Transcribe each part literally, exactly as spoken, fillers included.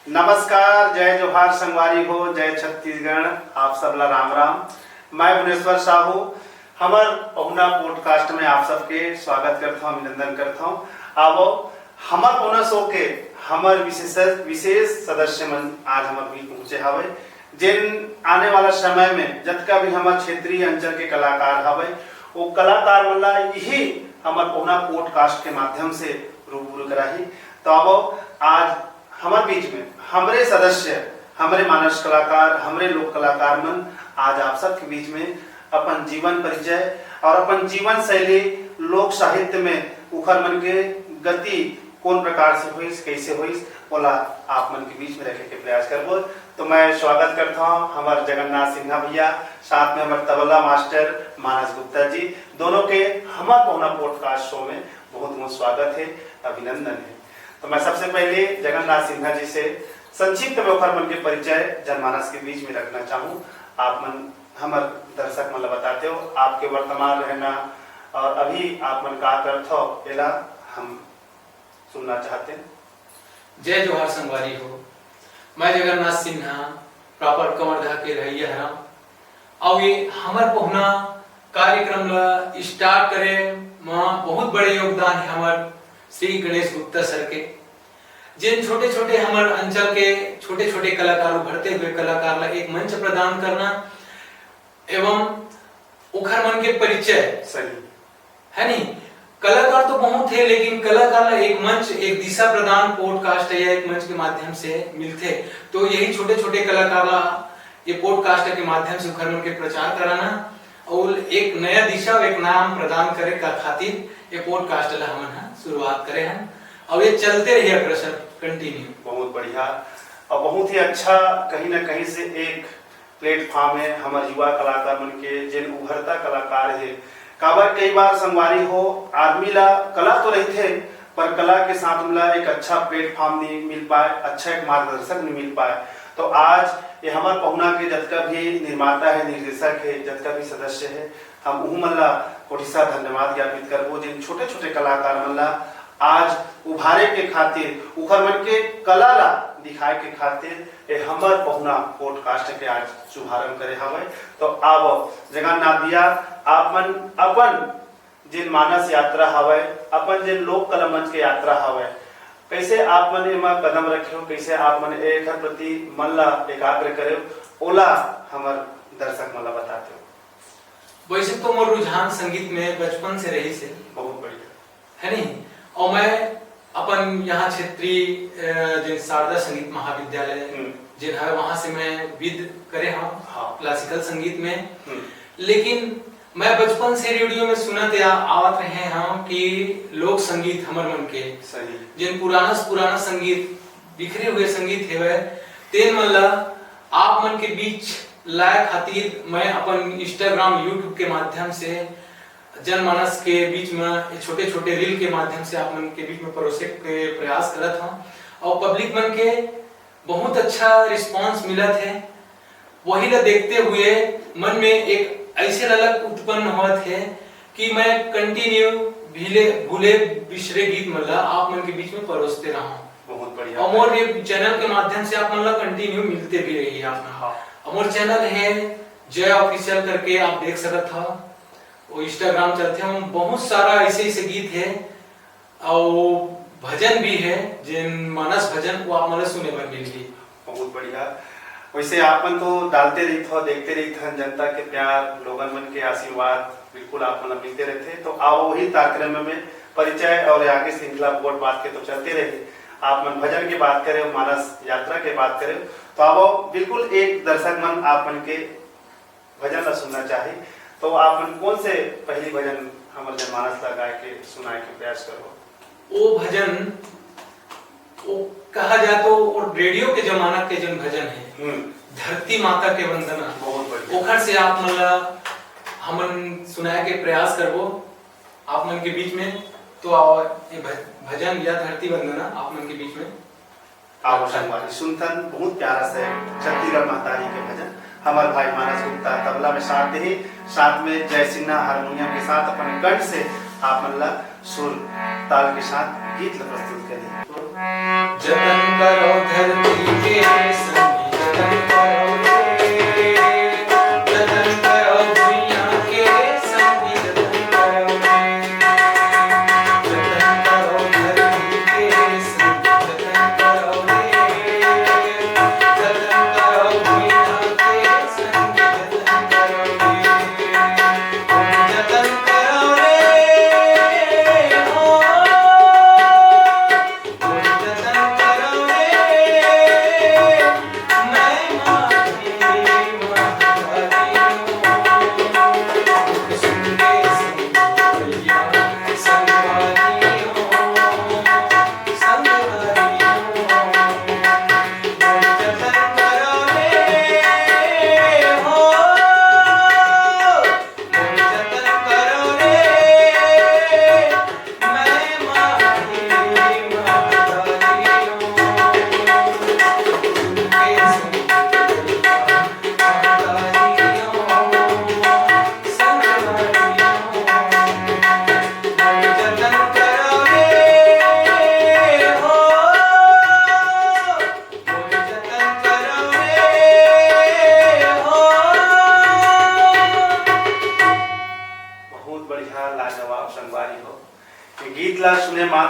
नमस्कार, जय जोहार संगवारी हो, जय छत्तीसगढ़, आप सब ला राम राम। मैं भुवनेश्वर साहू, हमर पहुना पॉडकास्ट में आप सबके स्वागत करथौं, अभिनंदन करथौं। आवो, हमर पहुना शो के हमर विशेष, विशेष सदस्य मन आज हमर बीच पहुंचे हवे, जेन आने वाला समय में जतका भी हमर क्षेत्रीय अंचल के कलाकार हवे, वो कलाकार मन ला यही हमर पहुना पॉडकास्ट के माध्यम से रूबरू कराही। तो आवो, आज हमर बीच में हमरे सदस्य, हमरे मानस कलाकार, हमरे लोक कलाकार मन आज आप सबके बीच में अपन जीवन परिचय और अपन जीवन शैली, लोक साहित्य में उखर मन के गति कोन प्रकार से होइस, कैसे होइस, ओला आप मन के बीच में रखे के प्रयास करबो। तो मैं स्वागत करता हूँ हमर जगन्नाथ सिन्हा भैया, साथ में हमर तबला मास्टर मानस गुप्ता जी, दोनों के हमर पहुना पॉडकास्ट शो में बहुत बहुत स्वागत है, अभिनंदन है। तो मैं सबसे पहले जगन्नाथ सिन्हा जी से संक्षिप्त में ओखर मन के परिचय जनमानस के बीच में रखना चाहूँ। आप मन हमर दर्शक मन ला बताते हो, आपके वर्तमान रहना और अभी आप मन का करत हो, एला हम सुनना चाहते हैं। जय जोहार संगवारी हो, मैं जगन्नाथ सिन्हा, प्रॉपर कवर्धा के रहइया हरम। अउ ये हमर पहुना कार्यक्रम ला स्टार्ट करे म बहुत बड़े योगदान है हमर श्री गणेश गुप्ता सर के, जेन छोटे-छोटे हमर अंचल के छोटे-छोटे कलाकार, उभरते हुए कलाकार ला एक मंच प्रदान करना एवं ओखर मन के परिचय। सही। है नी? कलाकार तो बहुत है, लेकिन कलाकार ला एक मंच, एक दिशा प्रदान पॉडकास्ट या एक मंच के माध्यम से मिलथे। तो यही छोटे-छोटे कलाकार ला ये पॉडकास्ट के माध्यम से उखर मन के प्रचार कराना और एक नया दिशा, एक नाम प्रदान करे का खातिर ये पॉडकास्ट ला हमन ह शुरुआत करे हन। और ये चलते रही अग्रसर, कंटिन्यू। बहुत बढ़िया और बहुत ही अच्छा, कहीं ना कहीं से एक प्लेटफॉर्म है हमर युवा कलाकार मन के, जेन उभरता कलाकार है। काबर कई बार संगवारी हो, आदमी ला कला तो रहिथे, पर कला के साथ ओला एक अच्छा प्लेटफॉर्म नहीं मिल पाए, अच्छा एक मार्गदर्शक नहीं मिल पाए। तो आज ये हमर पहुना के जतका भी निर्माता है, निर्देशक है, जतका भी सदस्य है, हम उहू मन ला कोटिसा धन्यवाद ज्ञापित करबो, जेन छोटे-छोटे कलाकार मन ला आज उभारे के खातिर, उखर मन के कला ला दिखाए के खातिर ए हमर पहुना पॉडकास्ट के आज शुभारंभ करे हवय। तो आवो जगन्नाथ भैया, आप मन अपन जेन मानस यात्रा हवय, अपन जेन लोक कला मंच के यात्रा हवय, कैसे आप मन एमा कदम रखे हो, कैसे आप मन एखर प्रति मन ला एकाग्र करे हो, ओला हमर दर्शक मन ला बताते हो। वैसे तो मोर रुझान संगीत में बचपन से रहिस हे। बहुत बढ़िया। है नहीं? और मैं अपन यहाँ क्षेत्रीय, अ, जेन शारदा संगीत महाविद्यालय, हम्म। जेन हवे, वहाँ से मैं विद करे हूँ हाँ। क्लासिकल संगीत में। हम्म। लेकिन मैं बचपन से रेडियो में सुनत या आवत रहे हूँ कि लोक संगीत हमर मन के, सही। जेन पुराना से पुराना संगीत, बिखरे हुए संगीत हेवय, तेन मन ला आप मन के बीच लाए खातिर मैं अपन Instagram, YouTube के माध्यम से जनमानस के बीच में ये छोटे-छोटे रील के माध्यम से आप मन के बीच में परोसे के प्रयास करत हूँ और पब्लिक मन के बहुत अच्छा रिस्पांस मिलत है। वही ला देखते हुए मन में एक ऐसे ललक उत्पन्न होत है कि मैं कंटिन्यू भीले, भूले बिसरे गीत मन ला आप मन के बीच में परोसते रहूं। बहुत बढ़िया। और मोर ये चैनल के माध्यम से आप मन ला कंटिन्यू मिलते भी रही आप मन। हाँ। और मोर चैनल है जय ऑफिशियल करके, आप देख सकत हव। वो Instagram चलथे, हम बहुत सारा ऐसे ऐसे गीत है और भजन भी है, जेन मानस भजन, वो आप मन ला सुने बर मिलही। बहुत बढ़िया। वैसे आप मन तो डालते रहित हो, देखते रहित हन, जनता के प्यार, लोगन मन के आशीर्वाद बिल्कुल आप मन ला मिलते रहथे। तो आओ वही कार्यक्रम में परिचय और आगे श्रृंखला बोट बात के तो चलते रही। आप मन भजन के बात करे, मानस यात्रा के बात करे, तो आओ बिल्कुल एक दर्शक मन आप मन के भजन ला सुनना चाही, तो आप मन कौन से पहली भजन हमर जनमानस ला गाय के सुनाए के प्रयास करो? वो भजन, वो कहा जाए तो वो रेडियो के जमाना के जन भजन है, हम्म। धरती माता के वंदना, बहुत बढ़िया। ओखर से आप मन ला हमन सुनाए के प्रयास करबो आप मन के बीच में। तो आओ, ये भ-, भजन या धरती वंदना आप मन के बीच में। आओ संगवारी सुनथन, बहुत प्यारा से छत्तीसगढ़ महतारी के भजन। हमर भाई मानस गुप्ता तबला में साथ देही, साथ में जय सिन्हा हारमोनियम के साथ अपन कंठ से आप मन ला सुर ताल के साथ गीत ला प्रस्तुत करी। जतन करो धरती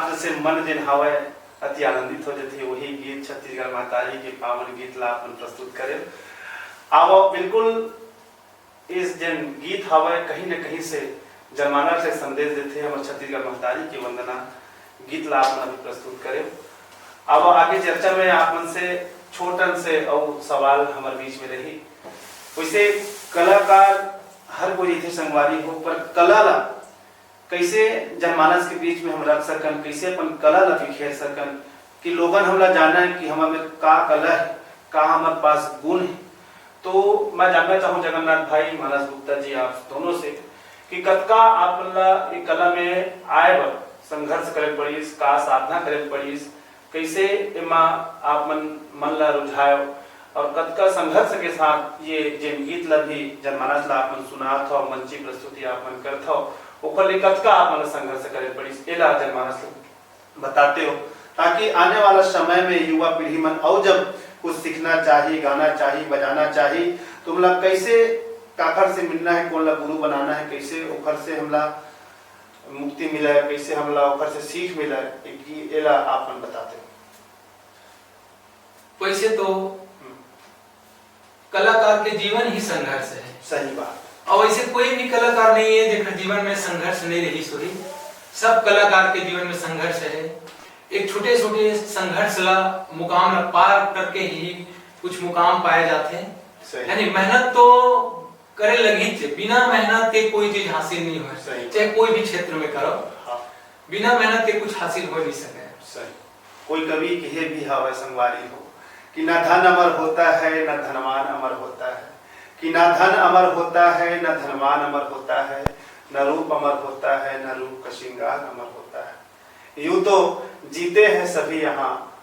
से मन जेन हावय, अति आनंदित हो जथे। वही गीत छत्तीसगढ़ महतारी के पावन गीत ला अपन प्रस्तुत करे। आवो, बिल्कुल इस जेन गीत हावय, कहीं न कहीं से जनमानस से संदेश देथे। हमर छत्तीसगढ़ महतारी के वंदना गीत ला आप मन अभी प्रस्तुत करे। अब आगे चर्चा में आप मन से छोटन से अउ सवाल हमर बीच में रही। वैसे कलाकार हर कोई रहिथे संगवारी हो, पर कला ला कैसे जनमानस के बीच में हम रख सकन, कैसे अपन कला ला बिखेर सकन कि लोगन हमला जानय कि हमर में का कला है, का हमर पास गुण है। तो मैं जानना चाहूँ जगन्नाथ भाई, मानस गुप्ता जी, आप दोनों से कि कतका आप मन ला ये कला में आए बर संघर्ष करे पड़िस, का साधना करे पड़िस, कैसे एमा आप मन, मन ला रुझायो और कतका संघर्ष के साथ ये जेन गीत ला भी जनमानस ला आप मन सुनात हव, मंची प्रस्तुति आप मन करत हव, ओकर लिए कतका आप मन ला संघर्ष करे पड़िस, एला जनमानस ला बताते हो, ताकि आने वाला समय में युवा पीढ़ी मन अउ जब कुछ सीखना चाही, गाना चाही, बजाना चाही, तो ओमला कैसे, काखर से मिलना है, कोन ला गुरु बनाना है, कैसे ओखर से हमला मुक्ति मिले, कैसे हमला ओखर से सीख मिले, ये कि-, एला आप मन बताते हो। वैसे तो हम्म। कलाकार के जीवन ही संघर्ष है। सही बात। और ऐसे कोई भी कलाकार नहीं है जेकर जीवन में संघर्ष नहीं रही होही। सब कलाकार के जीवन में संघर्ष है। एक छोटे-छोटे संघर्ष ला, मुकाम ला पार करके ही कुछ मुकाम पाए जाते हैं। सही। यानी मेहनत तो करे लगही चे, बिना मेहनत के कोई चीज हासिल नहीं होय। सही। चाहे कोई भी क्षेत्र में करो, हाँ। बिना मेहनत के कुछ हासिल हो नहीं सके। सही। कोई कवि कहे भी हावय संगवारी हो कि "ना धन अमर होता है, ना धनवान अमर होता है, कि ना धन अमर होता है, ना धनवान अमर होता है, ना रूप अमर होता है, ना रूप का श्रृंगार अमर होता है। यूं तो जीते हैं सभी यहाँ,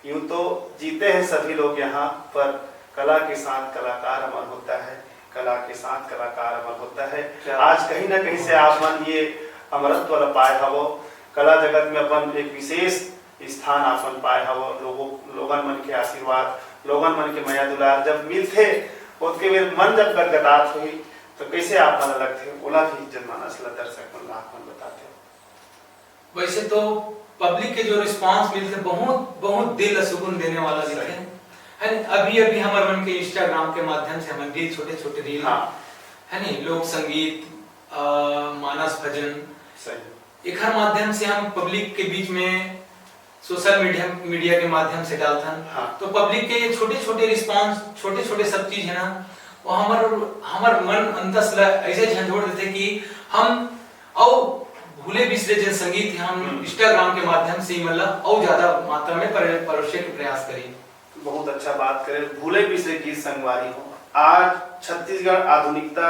यूं तो जीते हैं सभी लोग यहाँ, पर कला के साथ कलाकार अमर होता है, कला के साथ कलाकार अमर होता है।" क्या आज कहीं ना कहीं से आप मन ये अमरत्व ला पाए हवो, कला जगत में अपन एक विशेष स्थान आप मन पाए हवो, लोगों, लोगन मन के आशीर्वाद, लोगन मन के मया दुलार जब मिलथे, ओतके बेर मन जब गदगदात होही, तो कैसे आप मन लगथे, ओला भी जनमानस ला, दर्शक मन ला आप मन बताते हो। वैसे तो पब्लिक के जो रिस्पांस मिलथे, बहुत, बहुत दिल ला सुकून देने वाला सही। दिखथे, है नी? अभी, अभी हमर मन के Instagram के माध्यम से हमन reel, छोटे, छोटे reel, हाँ। है नी? लोक संगीत, अ, मानस भजन, सही। एखर माध्यम से हम पब्लिक के बीच में सोशल मीडिया, मीडिया के माध्यम से डालथन। हाँ। तो पब्लिक के ये छोटे-छोटे रिस्पांस, छोटे-छोटे सब चीज है ना, वो हमर, हमर मन अंतस ला ऐसे झंझोड़ देथे कि हम अउ भूले बिसरे जेन संगीत हे, हम हम्म। Instagram के माध्यम से ही मतलब अउ ज्यादा मात्रा में परे-, परोसे के प्रयास करी। बहुत अच्छा बात करे, भूले बिसरे गीत संगवारी हो। आज छत्तीसगढ़ आधुनिकता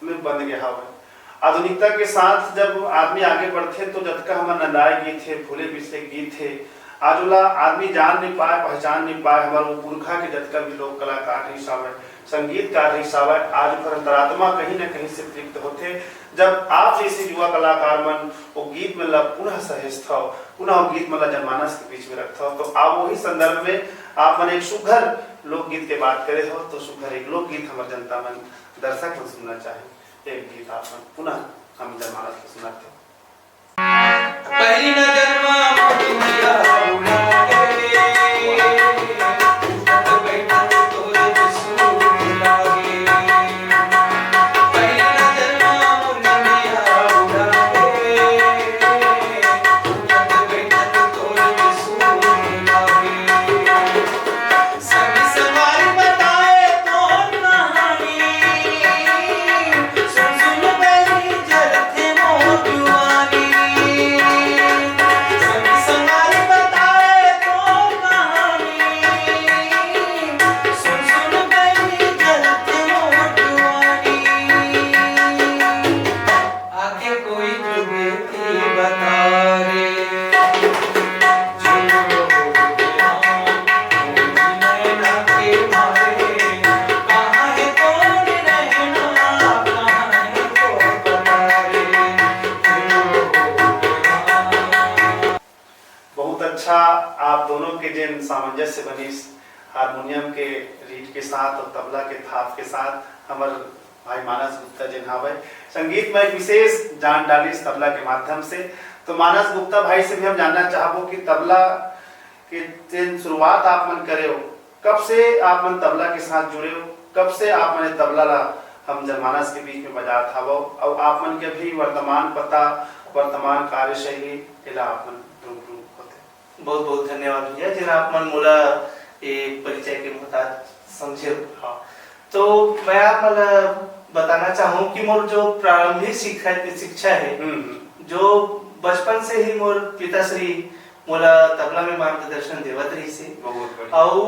में बंद गया हवे। आधुनिकता के साथ जब आदमी आगे बढ़थे, तो जतका हमर नंदाए गीत हे, भूले बिसरे गीत हे, आज ओला आदमी जान नहीं पाए, पहचान नहीं पाए। हमर वो पुरखा के जतका भी लोक कलाकार रहिस हवय, संगीतकार रहिस हवय, आज ओकर अंतरात्मा कहीं न कहीं से तृप्त होथे। जब आप जैसे युवा कलाकार मन वो गीत मन ला पुनः सहेजथव, पुनः वो गीत मन ला जनमानस के बीच में रखथव, तो आप वही संदर्भ में आप मन एक सुघर लोकगीत के बात करे हो, तो सुघर एक लोकगीत हमर जनता मन, दर्शक मन सुनना चाहे। एक गीत आप मन पुनः हम जनमानस को सुनाते हैं। पहली नजर मा मोर जिया उड़ा गे, उठत बैठत तोरे सुर लागे। पहली नजर मा मोर जिया उड़ा गे, उठत बैठत तोरे सुर लागे। संगी संगवारी बताए तोर कहानी, सुन सुन गली जरथे मोर जुआनी। संगी संगवारी बताए तोर कहानी, सुन सुन गली जरथे मोर जुआनी। आके कोई जुगेती बता रे। बहुत अच्छा, आप दोनों के जेन सामंजस्य बनिस, हारमोनियम के रीड के साथ और तबला के थाप के साथ, हमर भाई मानस गुप्ता जेन हावय, संगीत में एक विशेष जान डालिस तबला के माध्यम से। तो मानस गुप्ता भाई से भी हम जानना चाहबो कि तबला के जेन शुरुआत आप मन करे हो, कब से आप मन तबला के साथ जुड़े हो, कब से आप मन तबला ला, हम जनमानस के बीच में बजात हवो, और आप मन के अभी वर्तमान पता, वर्तमान कार्यशैली, एला आप मन रूबरू होते। बहुत बहुत धन्यवाद भैया, जेन आप मन मोला ये परिचय के मोहताज समझे हो। हाँ। तो मैं आप मन ला बताना चाहूँ कि मोर जो प्रारंभिक शिक्षा, शिक्षा है, हम्म, हम्म। जो बचपन से ही मोर पिताश्री मोला तबला में मार्गदर्शन देवत रहिस हे। बहुत बढ़िया। अउ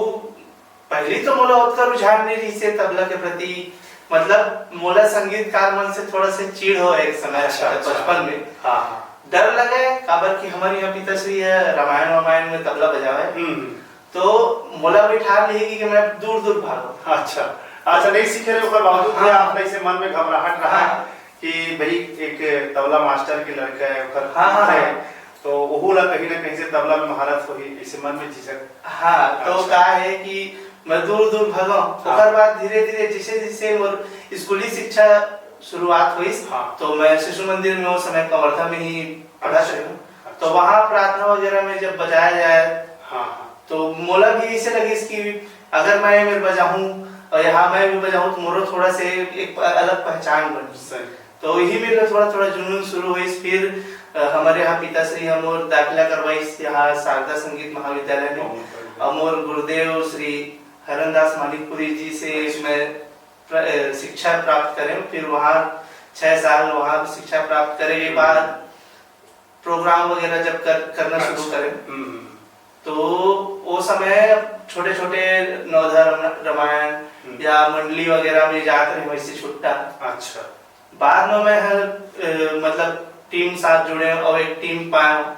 पहली तो मोला ओतका रुझान नहीं रहिस हे तबला के प्रति, मतलब मोला संगीतकार मन से थोड़ा से चिढ़ हो एक समय अच्छा, अच्छा। बचपन में। हाँ, हाँ। डर लगे, काबर कि हमर यहाँ पिताश्री है रामायण वामायण में तबला बजावे। हम्म, हम्म। तो मोला बिठा लिही कि मैं दूर दूर भागो। अच्छा, अच्छा, नहीं सीखे रहे, ओकर बावजूद भी हाँ। आप ऐसे मन में घबराहट रहा हाँ। कि भाई एक तबला मास्टर के लड़का है, ओकर हाँ, हाँ, है, हाँ। तो ओहू ला कहीं ना कहीं से तबला में महारत होही, ऐसे मन में झिझक। हाँ, तो अच्छा। का है कि मैं दूर दूर भागो, हाँ। ओकर बाद धीरे धीरे जैसे जैसे मोर स्कूली शिक्षा शुरुआत होइस, हाँ। तो मैं शिशु मंदिर में उस समय कवर्धा में ही पढ़ा अच्छा। रही हूँ। अच्छा। तो वहाँ प्रार्थना वगैरह में जब बजाया जाए, हाँ, हाँ। तो मोला भी ऐसे लगिस कि अगर मैं मेर बजाहूँ और यहाँ मैं भी बजाहूँ, तो मोरो थोड़ा से एक प-, अलग पहचान बनी। सही। तो यही मेरे थोड़ा थोड़ा जुनून शुरू होइस। फिर, अ, हमारे यहाँ पिताश्री हमर दाखिला करवाइस यहाँ शारदा संगीत महाविद्यालय में। बहुत बढ़िया। और मोर गुरुदेव श्री हरनदास मानिकपुरी जी से अच्छा। मैं प्र-, अ, शिक्षा प्राप्त करे। फिर वहाँ छह साल वहाँ शिक्षा प्राप्त करे के हम्म। बाद प्रोग्राम वगैरह जब कर, करना शुरू अच्छा। करे, हम्म। तो वो समय छोटे-छोटे नवधा रम-, रामायण हम्म। या मंडली वगैरह में जात रहे वैसे छुट्टा। अच्छा। बाद में मैं हर, अ, मतलब टीम साथ जुड़े और एक टीम पाए,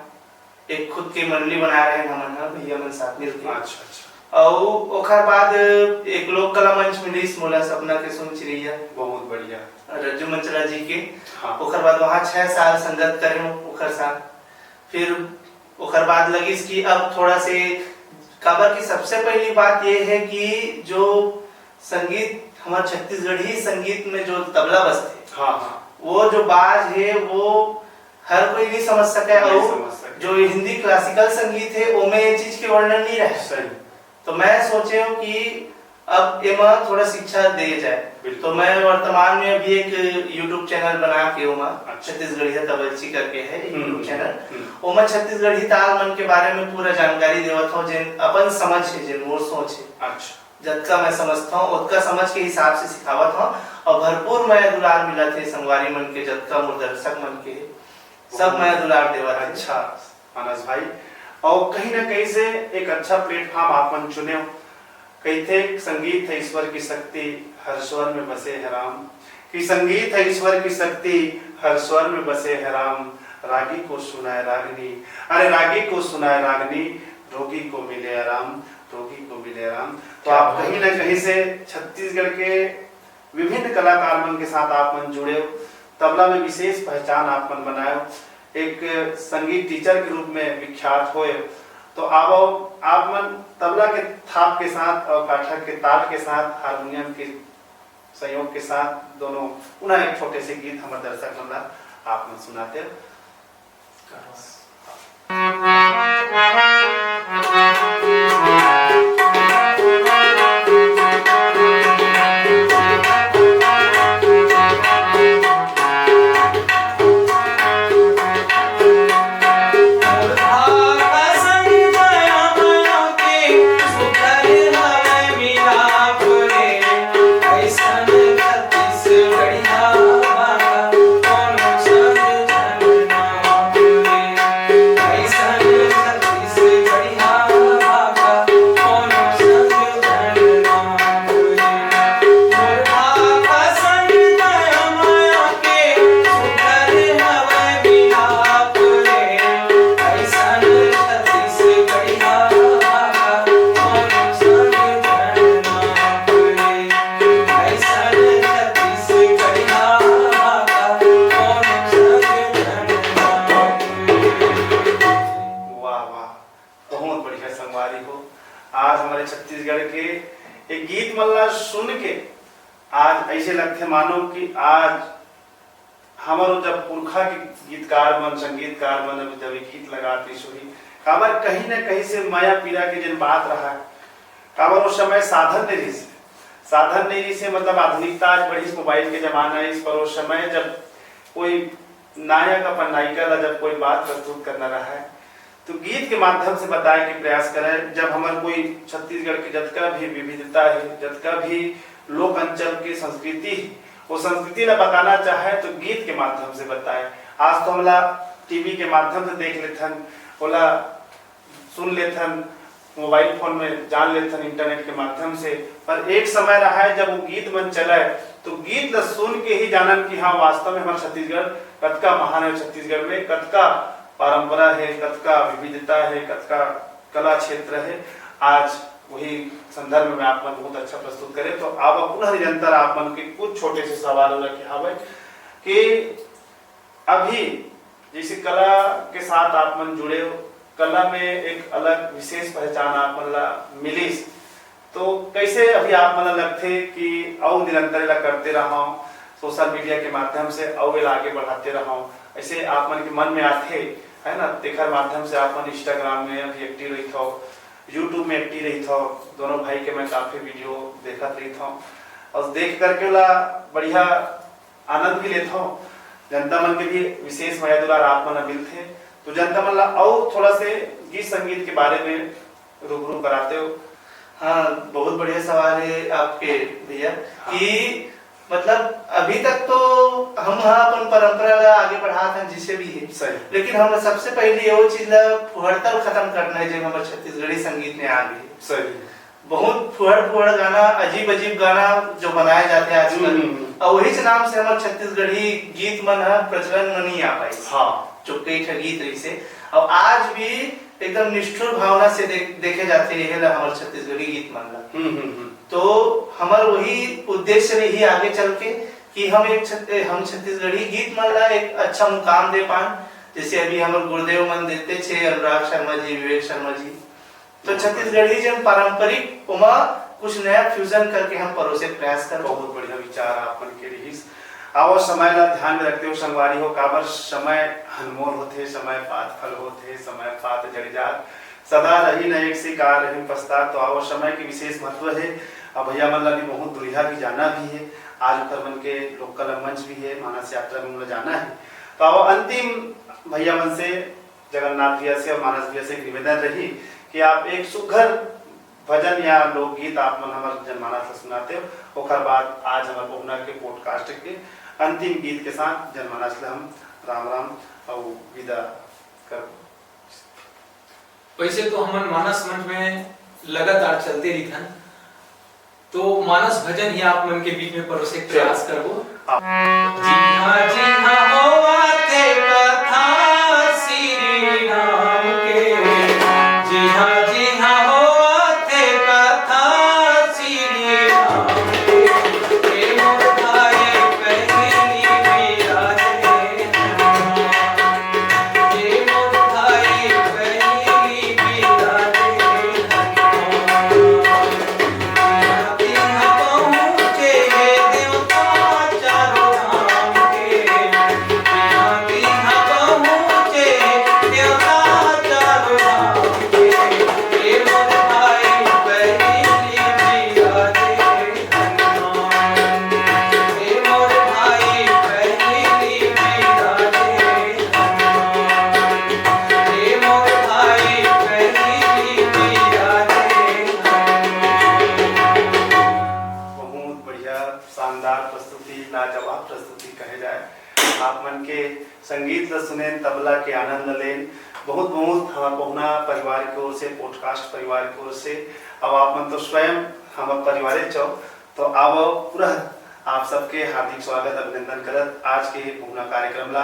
एक खुद के मंडली बना रहे हमन ह, भैया मन साथ मिलके। अच्छा, अच्छा। अउ ओखर बाद एक लोक कला मंच मिलिस मोला, सपना के सोन चिरैया। बहुत बढ़िया। रज्जू मंचला जी के। हाँ। ओखर बाद वहाँ छह साल संगत करे ओखर साथ। फिर ओखर बाद लगिस कि अब थोड़ा से, काबर कि सबसे पहली बात ये है कि जो संगीत, हमर छत्तीसगढ़ी संगीत में जो तबला बजथे, हाँ, हाँ। वो जो बाज है, वो हर कोई नहीं समझ सके, नहीं अउ समझ सके। जो हिंदी क्लासिकल संगीत है, ओमे ये चीज के वर्णन नहीं रहे। सही। तो मैं सोचे हूँ कि अब एमा थोड़ा शिक्षा दे जाए। बिल्कुल। तो मैं वर्तमान में अभी एक YouTube चैनल बना के ओमा, अच्छा। छत्तीसगढ़िया तबलची करके है एक हम्म, YouTube चैनल। हम्म। ओमा छत्तीसगढ़ी ताल मन के बारे में पूरा जानकारी देवत हूँ, जेन अपन समझ है, जेन मोर सोच है। अच्छा। जतका मैं समझता हूँ, ओतका समझ के हिसाब से सिखावत हूँ, और भरपूर मया दुलार मिलत हे संगवारी मन के, जतका मोर दर्शक मन के, सब बहुत मया दुलार देवत हे। अच्छा, मानस भाई, और कहीं ना कहीं से एक अच्छा प्लेटफॉर्म आप मन चुने हो। कहिथे, "संगीत है ईश्वर की शक्ति, हर स्वर में बसे है राम।" कि संगीत है ईश्वर की शक्ति, हर स्वर में बसे है राम। रागी को सुनाए रागनी, अरे रागी को सुनाए रागनी, रोगी को मिले आराम, रोगी को मिले आराम। तो क्या आप बात कहीं ना है। कहीं से छत्तीसगढ़ के विभिन्न कलाकार मन के साथ आप मन जुड़े हो, तबला में विशेष पहचान आप मन बनाए हो, एक संगीत टीचर के रूप में विख्यात होए। तो आप, आप मन तबला के थाप के साथ और काठक के ताल के साथ, हारमोनियम के संयोग के साथ दोनों पुनः एक छोटे से गीत हमर दर्शक मन ला आप मन सुनाते हो। वाह, वाह, बहुत बढ़िया संगवारी हो। आज हमारे छत्तीसगढ़ के एक गीत मन ला सुन के आज ऐसे लगथे मानो कि आज हमर जब पुरखा के गीतकार मन, संगीतकार मन जब ये गीत लगात रिहिस होही, काबर कहीं ना कहीं से मया पीरा के जेन बात रहा, काबर उस समय साधन नहीं रहिस, साधन नहीं रहिस, मतलब आधुनिकता आज बढ़िस, मोबाइल के जमाना है, इस पर उस समय जब कोई नायक अपन नायिका ला जब कोई बात प्रस्तुत करना रहा है, तो गीत के माध्यम से बताए के प्रयास करें। जब हमर कोई छत्तीसगढ़ के जतका भी विविधता है, जतका भी लोक अंचल के संस्कृति है, वो संस्कृति ला बताना चाहे तो गीत के माध्यम से बताए। आज तो हमला टीवी के माध्यम से देख लेथन, ओला सुन लेथन, मोबाइल फोन में जान लेथन इंटरनेट के माध्यम से, पर एक समय रहा है जब वो गीत मन चलाए तो गीत ला सुन के ही जानन कि हाँ, वास्तव में हमारे छत्तीसगढ़ कतका महान है, छत्तीसगढ़ में कतका परंपरा है, कतका विविधता है, कतका कला क्षेत्र है। आज वही संदर्भ में आप मन बहुत अच्छा प्रस्तुत करे। तो आप पुनः निरंतर आप मन के कुछ छोटे से सवाल होला कि हाँ भाई, कि अभी जैसे कला के साथ आप मन जुड़े हो, कला में एक अलग विशेष पहचान आप मन ला मिलिस, तो कैसे अभी आप मन ला लगथे कि अउ निरंतर एला करते रहव, सोशल मीडिया के माध्यम से अउ एला आगे बढ़ाते रहव, ऐसे आप मन के मन में आथे, है ना? तेखर माध्यम से आप मन Instagram में अभी एक्टिव रहिथव, YouTube में एक्टिव रहिथव, दोनों भाई के मैं काफी वीडियो देखत रहिथव और देख करके ओला बढ़िया आनंद भी लेथव। जनता मन के भी विशेष मया दुलार आप मन ला मिलथे, तो जनता मन ला अउ थोड़ा से गीत संगीत के बारे में रूबरू कराते हो। हाँ, बहुत बढ़िया सवाल है आपके भैया। हाँ। कि मतलब अभी तक तो हम ह अपन परंपरा ला आगे बढ़ात हन जैसे भी है, सही। लेकिन हम सबसे पहले ये वो चीज ला फुहड़ता ल खत्म करना है जो हमारे छत्तीसगढ़ी संगीत में आ गई। सही। बहुत फुहड़ फुहड़ गाना, अजीब अजीब गाना जो बनाए जाते हैं आजकल, हम्म, हम्म, हम्म। और वही नाम से हमारे छत्तीसगढ़ी गीत मन ह प्रचलन में नहीं आ पाई। हाँ। जो कई ठा गीत रही से, और आज भी एकदम निष्ठुर भावना से दे, देखे जाते हैं ये ला हमारे छत्तीसगढ़ी गीत मन ला। हम्म, हम्म, हम्म। तो हमार वही उद्देश्य रही आगे चल के कि हम एक छत-, हम छत्तीसगढ़ी गीत मन ला एक अच्छा मुकाम दे पान, जैसे अभी हमारे गुरुदेव मन देते छे, अनुराग शर्मा जी, विवेक शर्मा जी। तो छत्तीसगढ़ी जन पारंपरिक ओमा कुछ नया फ्यूजन करके हम परोसे के प्रयास करबो। बहुत बढ़िया विचार आप मन के रहिस। आवो समय ला ध्यान में रखते हो संगवारी हो, काबर समय अनमोल होथे, समय पात फल होथे, समय पात जड़ जात, सदा रही न एक सी, का रही पछतात। तो आवो समय के विशेष महत्व है। अब भैया मन ला भी बहुत दुरिहा भी जाना भी है, आज ओकर मन के लोकल मंच भी है, मानस यात्रा में उनला जाना है। तो आवो अंतिम भैया मन से, जगन्नाथ भैया से और मानस भैया से एक निवेदन रही कि आप एक सुघर भजन या लोकगीत आप मन हमर जनमानस ला सुनाते हो, ओकर बाद आज हमर पहुना के पॉडकास्ट के अंतिम गीत के साथ जनमानस ला हम राम राम अउ विदा करबो। वैसे तो हमन मानस मंच में लगातार चलते रहिथन, तो मानस भजन ही आप मन के बीच में परोसे के प्रयास करबो। हाँ। जी हाँ, जी हाँ, होवत हे कथा श्री राम के। जी हाँ, जी हाँ, होवत हे कथा श्री राम के। हे मोर भाई पहली बिराजे हनुमान। हे मोर भाई पहली बिराजे हनुमान। बहुत बढ़िया, शानदार प्रस्तुति, लाजवाब प्रस्तुति कहे जाए। आप मन के संगीत ल सुनेन, तबला के आनंद लेन। बहुत बहुत हमर पहुना परिवार के ओर से, पॉडकास्ट परिवार के ओर से, अब आप मन तो स्वयं हमर परिवारे चौ, तो आवो पूरा आप सबके हार्दिक स्वागत, अभिनंदन करत आज के पहुना कार्यक्रम ला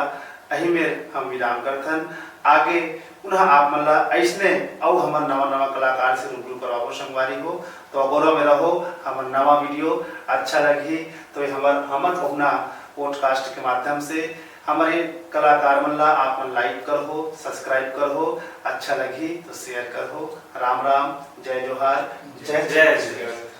अही में हम विराम करथन। आगे पुनः आप मन ला अइसने अउ हमर नवा नवा कलाकार से रूबरू करवाबो संगवारी हो। तो अगोरा में रहो, हमर नवा वीडियो अच्छा लगही तो ये हमर, हमर पहुना पॉडकास्ट के माध्यम से हमर ये कलाकार मन ला आप मन लाइक करहो, सब्सक्राइब करहो, अच्छा लगही तो शेयर करहो। राम राम, जय जोहार, जय जय छत्तीसगढ़।